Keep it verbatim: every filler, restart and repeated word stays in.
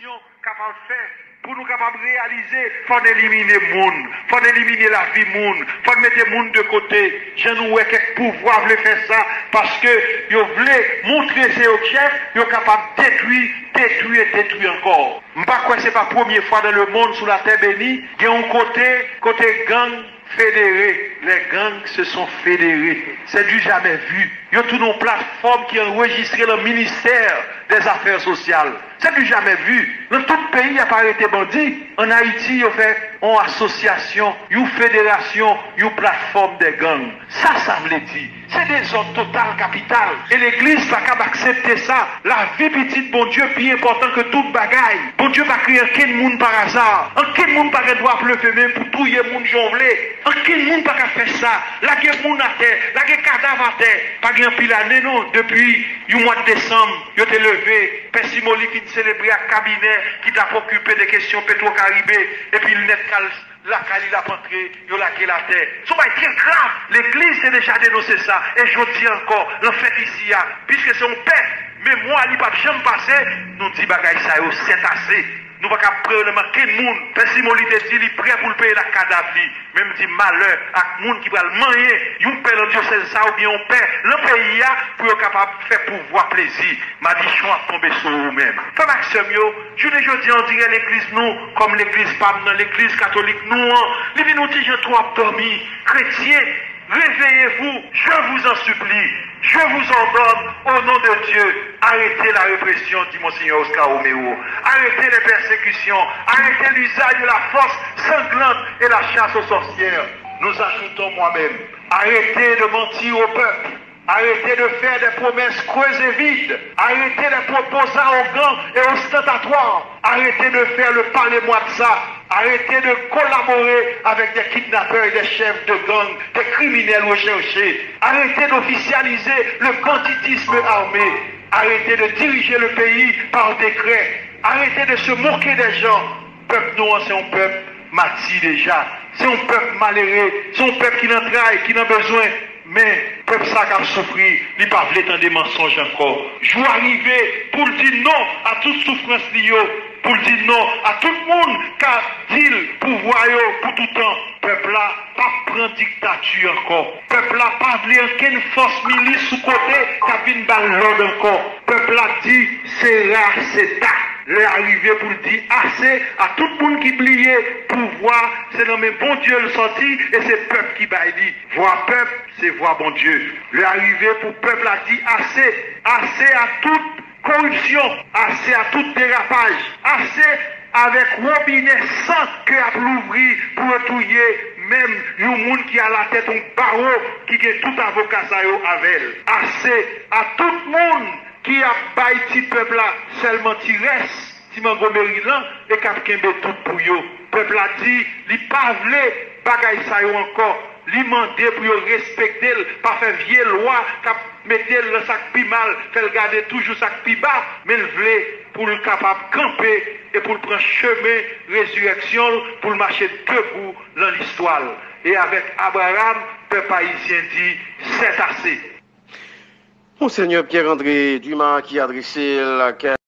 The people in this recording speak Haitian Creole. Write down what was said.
kapab fè pou nou kapab reyalize, fò n elimine moun, fò n elimine lavi moun, fò n mete moun de kote. Jan nou wè kèk pouvwa vle fè sa, paske yo vle montre se yo k chèf, yo kapab detwi, detwi e detwi ankò. M pa kwè se pa premye fwa nan lemonn sou latè beni gen yon kote, kote gang federe. Les gangs se sont fédérés. C'est du jamais vu. Yo tou nan yon platfòm ki anrejistre nan ministè dèzafè sosyal. Se du jamais vu. Nan tout peyi ap arete bandi. Ann Ayiti, yo fè yon asosyasyon, yon federasyon, yon platfòm de gang. Sa sa vle di? Se dezòd total kapital. E legliz pa kab aksepte sa. Lavi pitit Bondye pi enpòtan ke tout bagay. Bondye pa kreye ankenn moun pa aza. Ankenn moun pa gen dwa ap leve men pou touye moun jan w vle. Ankenn moun pa ka fè sa. Lage moun atè, lage kadav atè. Pa gen anpil ane non, depi yon mwa desanm, yo te leve Pè Simoli fin selebre ak kabinè ki t ap okipe de kesyon Petwo Karibe, epi l nèt kal lakay li, l ap antre, yo lage l atè. Se yon bagay trè grav. Legliz te deja denonse sa, e jodi a ankò, nan fèt isi a, piske se yon pè, memwa li p ap janm pase, nou di bagay sa yo sètase. Nou pa ka prelèman kenn moun. Pè Simon, li te di li prè pou l peye l ak kadav li. Men m di malè ak moun ki pral manyen yon pè nan dyosèz sa oubyen yon pè nan peyi a pou yo kapab fè pouvwa plezi. Madichon ap tonbe sou ou menm. Frè m ak sè m yo, jounen jodi a, on dirè legliz nou, kòm legliz pa m nan, legliz katolik nou an, li vin yon ti jan twò ap dòmi. Kretyen, réveillez-vous, je vous en supplie, je vous ordonne, au nom de Dieu, arrêtez la répression, dit Monseigneur Oscar Romero. Arrêtez les persécutions, arrêtez l'usage de la force sanglante et la chasse aux sorcières. Nous ajoutons moi-même, arrêtez de mentir au peuple. Arrêtez de faire des promesses creuses et vides. Arrêtez les propos arrogants et ostentatoires. Arrêtez de faire le parlez-moi de ça. Arrêtez de collaborer avec des kidnappeurs et des chefs de gang, des criminels recherchés. Arrêtez d'officialiser le banditisme armé. Arrêtez de diriger le pays par décret. Arrêtez de se moquer des gens. Pèp nou an, se yon pèp mati deja. Se yon pèp malere, se yon pèp ki nan tray, ki nan bezwen. Men, pèp sa k ap soufri, li pa vle tande mansonj ankò. Jou a rive pou l di non a tout soufrans li yo, pou l di non a tout moun k ap di l pouvwa yo pou toutan. Pèp la p ap pran diktati ankò. Pèp la pa vle ankenn fòs milis sou kote k ap vin ba l lòd ankò. Pèp la di, sera, seta. Lè a rive pou l di ase a tout moun ki bliye pouvwa se nan men Bondye l sòti e se pèp ki bay li. Vwa pèp, se vwa Bondye. Lè a rive pou pèp la di ase. Ase a tout koripsyon, ase a tout derapaj, ase avèk wobinè san ke ap louvri pou yo touye menm yon moun ki alatèt yon bawo ki gen tout avoka sa yo avè l. Ase a tout moun ki ap bay ti pèp la sèlman ti rès, ti mango Merilan e k ap kenbe tout pou yo. Pèp la di li pa vle bagay sa yo ankò. Li mande pou yo respekte l, pa fè vye lwa k ap mete l nan sa k pi mal, fè l gade toujou sa k pi ba, men l vle pou l kapab kanpe e pou l pran chemen rezirèksyon l, pou l mache debou nan listwa l. E avèk Abraram, pèp ayisyen di, sètase. Monseigneur Pierre André Dumas ki adrese l ak